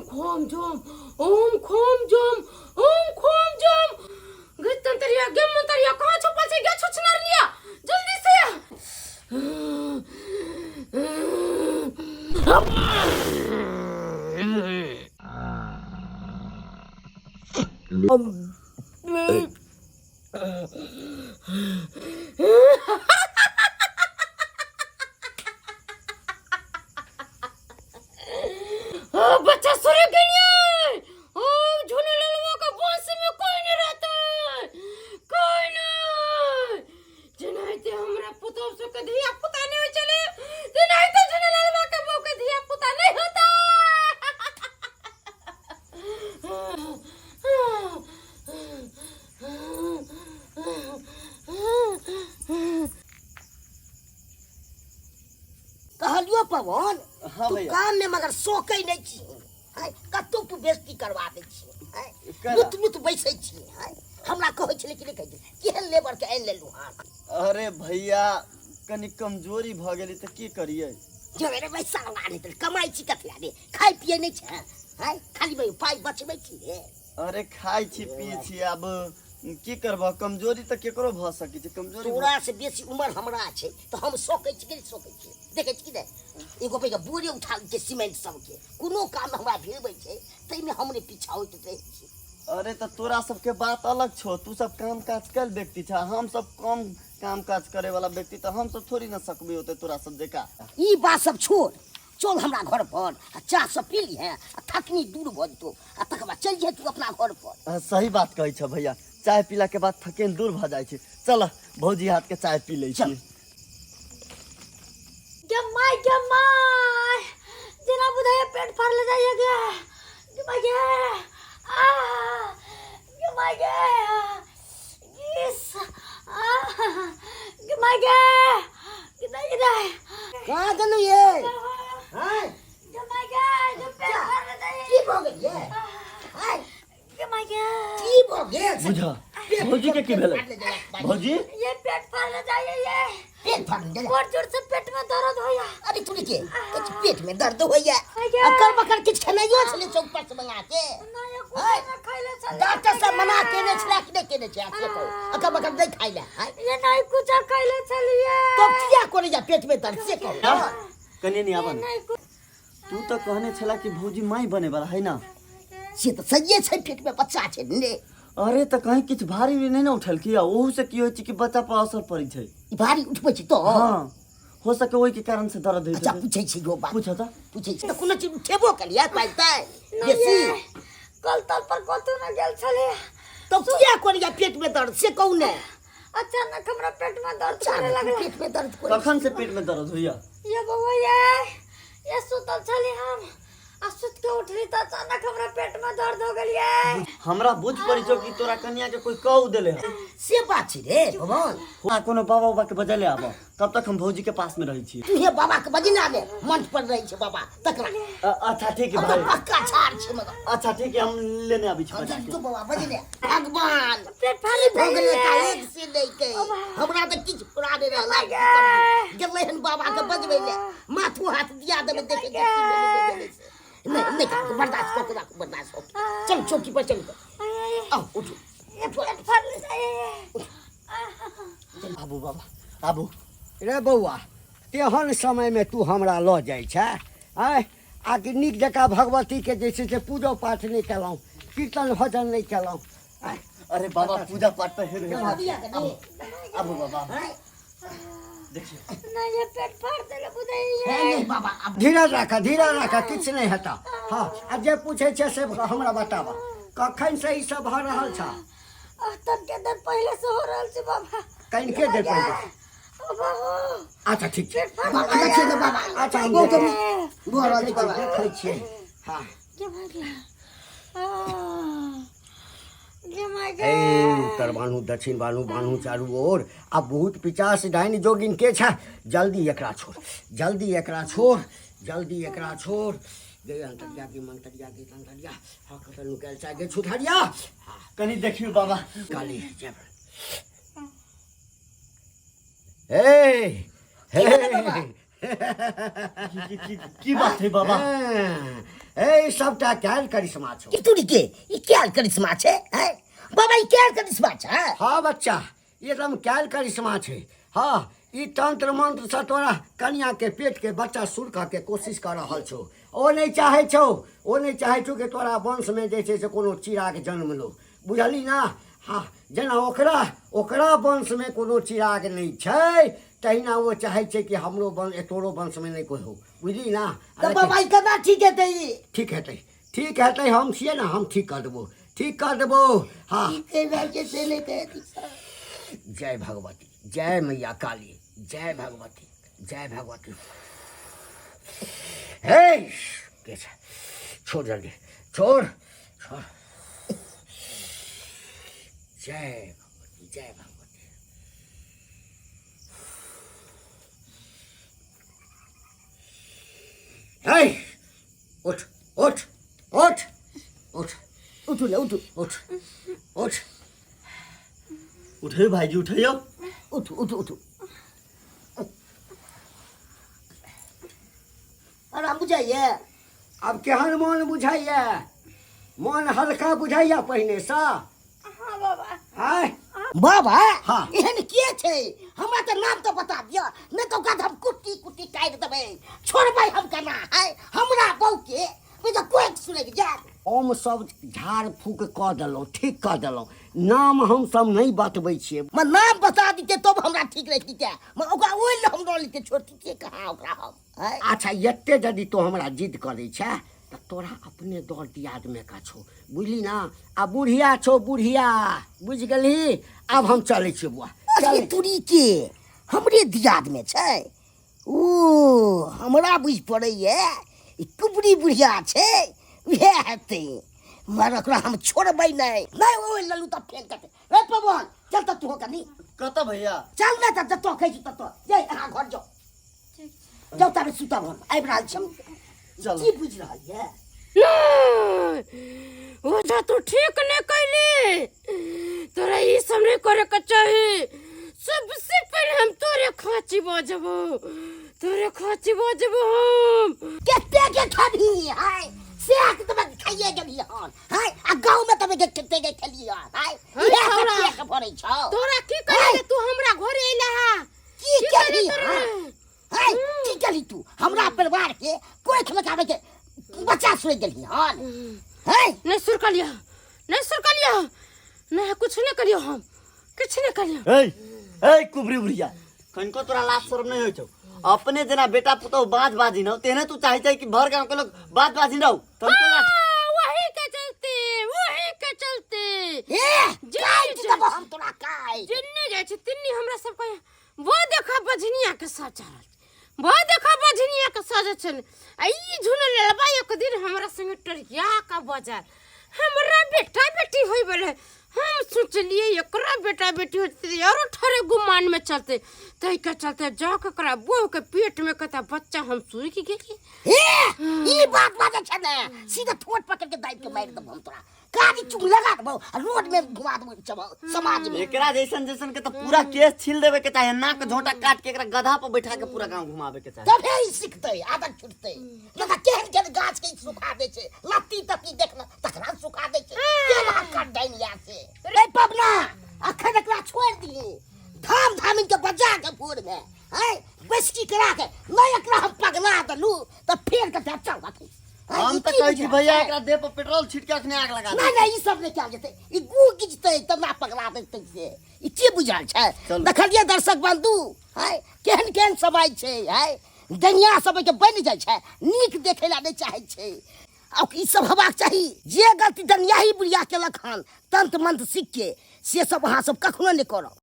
खोम जोम ओम खोम जोम ओम खोम जोम। गे तंतरिया, गे मंतरिया, कहाँ छुपल छै गे छुछनरनिया? जल्दी से। ओ बच्चा सूर्य के लिए, ओ झूने ललवा का वंश में कोई नहीं रहता, कोई नहीं। जेनाहिते हमरा पुतोह सबके धिया पुता नहीं होइ छलै, तेनाहिते झूने ललवा के बहू के धिया पुता नहीं होता। कहलियो पवन, हाँ तू भैया। काम में मगर सोकै नहीं छी आय, कतौ तू बेइज्जती करवा दै छी आय, केना? लुत लुत बैसै छी आय, हमरा कहै छलै कि नहि कहै छलै केहन लेबर के आनि लेलहुँ हन। अरे भैया, कनि कमजोरी भऽ गेली तऽ की करियै? जो रे बैसा नहि तऽ कमाइ छी कथी रे? खाइ पियै नहि छै आय, खाली पाइ बचबै छी रे? अरे खाइ छी, पियै छी, आब की करबह? कमजोरी तऽ केकरो भऽ सकै छै कमजोरी। तोरा से बेसी उमर हमरा छै तऽ हम सकै छी कि नहि सकै छी? देखै छी कि नहि, एगो पैघ बोरे उठा लै छै सीमेंट सबके, कोनो काम हमरा भिड़बै छै ताहिमे हमरे पीछा होइत रहै छी। अरे तऽ तोरा सबके बात अलग छौ, तू सब काम काज कयल व्यक्ति छ, हम सब कम काम काज करे वाला व्यक्ति, तऽ हम सब थोड़ी न सकबै ओते तोरा सब जकाँ। ई बात सब छोड़, चल हमरा घर पर आ चाह सब पी लिहे आ थकनी दूर भऽ जेतौ आ तकर बाद चलि जेतू अपना घर पर। सही बात कहै छ भैया, चाय पीला के बाद थकेन दूर भऽ जाइ छै। चल, भौजी हाथ के चाय पी लै छी। गे my, गे my, जेना बुझाइए पेट फाड़ले जाइए। गे गे my, गे आ गे my, गे गिस आ गे my, गे गे नहीं रे। कहाँ गेलू ये? हाँ? गे my, गे गे पेट फाड़ले जाइए। की भऽ गेल ये? हाँ? गे my, गे। की भऽ गेल? बुझा, भौजी के की भेलै भौजी? ये पेट फाड़ले जाइए ये। पेट फाड़ले जाइए? बड़ जोर से पेट में दर्द होया। अरे तुरी के किछु पेट में दर्द होइया? होइया। अकर बकर किछु खेनाइयो छलै चौक पर से मंगा के? ना, ये कुछ आय। ना खैले छले। डॉक्टर सब मना केने छलै कि नहि केने छै? से कहू, अकर बकर नहि खाइ लए आय? ये नहीं कुछ खैले छलिए। तब किया करे जा पेट में दर्द, से कहू। कनि नहीं आबन। नहीं कुछ। तू तऽ कहने छला कि भौजी माई बने वाला है ना? से तऽ सहिए छै, पेट में बच्चा छै ने। अरे तऽ कहीं किछु भारी भी नहीं ने उठलकी? आ ओहू से की होइ छै कि बच्चा पर असर पड़ै छै। ई भारी उठबै छै तऽ? हाँ, हो सके ओहि के कारण से दर्द होइत अच्छा हेतै। पूछै छी यो बात। पूछ तऽ। पूछै छी तऽ कोनो चीज उठेबो केलियै पाइ ताइ नहीं बेसी? ये कल तल पर कतौ ना गेल छले। तब किया करे पेट में दर्द, से कहू ने। अचानक हमरा पेट में दर्द करे लगल। पेट में दर्द करे? कखन से पेट में दर्द होइया? ये बउआ, ये सुतल छली हम आ सुत के उठली तऽ अचानक हमरा पेट में दर्द हो गेल ये। हमरा बुझ पड़ी छौ कि तोरा कनिया के कोई कहू देले है। से बात छै रे भगवान। हाँ, कोनो बाबा उबा के बजले आब, तब तक हम भौजी के पास में रहै छी। तू हे बाबा के बजना ले, मंच पर रहै छै बाबा तकरा। अच्छा ठीक है हम तऽ भाई। पक्का छाड़ छै मगर। अच्छा ठीक है, हम लेने आबै छी बजा के। तू बाबा बजने भगवान। पेट की फाड़े भऽ गेलै जाइए। एकाएक से नहि के, हमरा तऽ किछु फुरा नहि रहल। गेलै हन बाबा के बजबै ले, माथो हाथ दिया देबै, देखै के की भेलै, नहि भेलै से। नहि नहि काकू, बर्दाश्त कऽ के राखू, बर्दाश्त कऽ के। चल चौकी पर चलू, आउ उठू। ये पेट फाड़ले जाइए। आबू बाबा, आबू। रे बौआ, तेहन समयमे तू हमरा लऽ जाइ छै आँय? आ कि नीक जकाँ भगवतीके जे छै से पूजो पाठ नहि केलहुँ, कीर्तन भजन नहि केलहुँ आँय? अरे बाबा, पूजा पाठ तऽ हेबे। आबू। आबू बाबा, देखिए। नहीं, ये पेट फाड़ देले बुझाइए। नहि बाबा, आब धीरज राख, धीरज राख, किछु नहि हेतह। हँ, आ जे पूछै छै से हमरा बताबऽ, कखन से ई सब भऽ रहल छह? तनके देर पहिले से हो रहल छै बाबा। कनिके देर पहिले? ओ बाबू। अच्छा ठीक छै। पेट फाड़ बाबा देखियौ ने बाबा। अच्छा, हम बहुत देखै नीक भऽ रहल छै बाबा। देखै छियै, हँ। के भऽ गेल? आ, गे my गे। ए उत्तर बान्हू, दक्षिण बान्हू, बान्हू चारू ओर आ भूत पिचास डाइन जोगिन के छै, जल्दी एकरा छोड़, जल्दी एकरा छोड़, जल्दी एकरा छोड़। गे अंतरिया, गे मंतरिया, गे तंतरिया, हाँ, कतऽ नुकायल छै गे छुथरिया? कनि देखियौ बाबा। काली जय। हे हे। की की की बात है बाबा? हाँ, ए सबटा कैल करिश्मा छौ। ई तुरी के ई कैल करिश्मा छै? हैं बाबा, ई कैल करिश्मा छै? हाँ बच्चा, ई एकदम कैल करिश्मा छै। हाँ, ई तंत्र मंत्र से तोरा कनिया के पेट के बच्चा सुरका के कोशिश कर रहल छौ। ओ नहीं चाहे छौ, ओ नहीं चाहे छौ कि तोरा वंश में जे छै से कोनो चिराग जन्म लो, बुझली ना? हाँ, जेना ओकरा ओकरा वंश में कोनो चिराग नहीं छै, तहिना ओ चाहे छै कि हमरो वंश, तोरो वंश में नहीं कोई हो, बुझली ना? तऽ बाबा, ई केना ठीक हेतै ई? ठीक हेतै, ठीक हेतै, हम छियै ने, हम ठीक कर देबो, ठीक कर देबो। हाँ, की कहि रहल छै से नहि कहै छी। जय भगवती, जय मैया काली, जय भगवती, जय भगवती। हे के छै? छोड़, जल्दी छोड़, छोड़। जय भगवती, जय भगवती। हे, उठ उठ उठ उठ। उठू ने, उठू। उठ उठ। उठे भाईजी, उठैयो। उठू उठू उठू। आराम बुझाइए? आब केहन मोन बुझाइए? मोन हल्का बुझाइया पहिनेसँ? हाँ बाबा। आँय? बाबा। हाँ। एहन के छै? हमरा तऽ नाम तऽ बता दिअ, नहि तऽ ओकरा तऽ हम कुट्टी कुट्टी काटि देबै। छोड़बै हम केना है हमरा बहू के? तऽ कोइ सुनैक जायत। हम सब झाड़ फूक कऽ देलहुँ, ठीक कऽ देलहुँ। नाम हम सब नहि बतबै छियै। म नाम बता दिते तब हमरा ठीक रहिते, म ओकरा ओहि लए हम लऽ लेते, छोड़तियै कहाँ ओकरा हम, आँय? अच्छा, एते यदि तू हमरा जिद करै छै तऽ तोरा अपने दर दियादमे का छौ, बुझली ना? आ बुढ़िया छौ, बुढ़िया, बुझि गेलही? आब हम चलै छियै बुआ। अरे चलै। तुरी के हमरे दियाद में छै। ओ हमरा बुझि पड़ैए ई कुबरी बुढ़िया छै, उएह हेतै। मगर ओकरा हम छोड़बै नहि। नहि ओहि ललू तऽ फेर कते रे पवन, चल तऽ तू कनी। कतऽ भैया? चल ने तऽ जतऽ कहै छी ततऽ। जै अहाँ घर जाउ, जाउ, ताबे सुतब, हम आबि रहल छी हम। चल। की बुझि रहल यऽ? नहीं ओझा, तू ठीक नहीं कैली। तोरा ई सब नहीं करे के चाही। सबसे पहले हम तोरे खांची बजबो, तोरे खांची बजबो हम। कते के खेबही हाय? से के तबे खाइए गेली हन हाय, आ गाँव में तबे के कते के खेली हन हाय? हाय, इएह छौड़ा। कते के भरै छौ? तोरा की करे तू हमरा घरे अइला हा? की की करे केली? तोरा? हाय, की केली तू? हमरा परिवार के कोख लगावे के बच्चा सुनि गेली हन हाय? नहीं सुरकलिया, नहीं सुरकलिया, नहीं, कुछ नहीं करियो, हम किछु नहीं करियो। ए ए कुबरी बुढ़िया, कनिको तोरा लाज शरम नहीं होइ छौ? अपने जेना बेटा पुतहु बाज बाजी न, तेहने तू चाहे छै कि भर गांव के लोग बाज बाजी रहो। तनिको लाज हाँ, वही के चलते, वही के चलते। ए जी, काटि जी। देबो हम तोरा, काटि। जिन्ने जाइ छै तिन्नी हमरा सबके वो देखा बझनिया के सजा रहल छै, वो देखा बझनिया के सजा छै। आ ई झुनल लबा एक दिन हमरा संगे टरिया का बाजार हमरा बेटा बेटी होय बले। हम सोचलिए एकरा बेटा बेटी होते आरो ठरे गुमान में चलते, तै के चलते जाके एकरा बहू के पेट में कता बच्चा हम सूखि गेली। ए ई बात बाजै छै ने, सीधा ठोट पकड़ के दाबि के मारि देबो हम तोरा, कानी चुंग लगा देबो आ रोड में घुमा देबो समाज में। एकरा जैसन जैसन के तो पूरा केस छील देवे के चाहे, नाक झोंटा काट के एकरा गधा पर बैठा के पूरा गांव घुमावे के चाहे। तबे ई सिखतै, आदत छुटतै। नहि तऽ केहन केहन गाछ के ई सुखा दै छै, लत्ती तत्ती देख ने तकरा सुखा दै छै। केना कर डाइनिया से रे पबना, अखन एकरा छोड़ि दिही, धाम धामिन के बजा के भोर में हैं बैसकी करा के। नहि एकरा हम पगला देलू तऽ फेर कते चल अखन। हम तऽ कहै छी भैया, एकरा देह पर पेट्रोल छिट के अखने आग लगा दे। नहि नहि, ई सब नहि कयल जेतै। ई गू गिजतै तब ना पगला देतै से। ई की बुझल छै? चलू। देखलियै दर्शक बंधु है, केहन केहन समय छै है। दुनिया सब के बनि जाइ छै, नीक देखै ला नहि चाहै छै। आ ई सब हेबाक चाही। जे गलती दनियाही बुढ़िया केलक हन तंत्र मंत्र सीख के, से सब अहाँ सब कखनो नहि करब।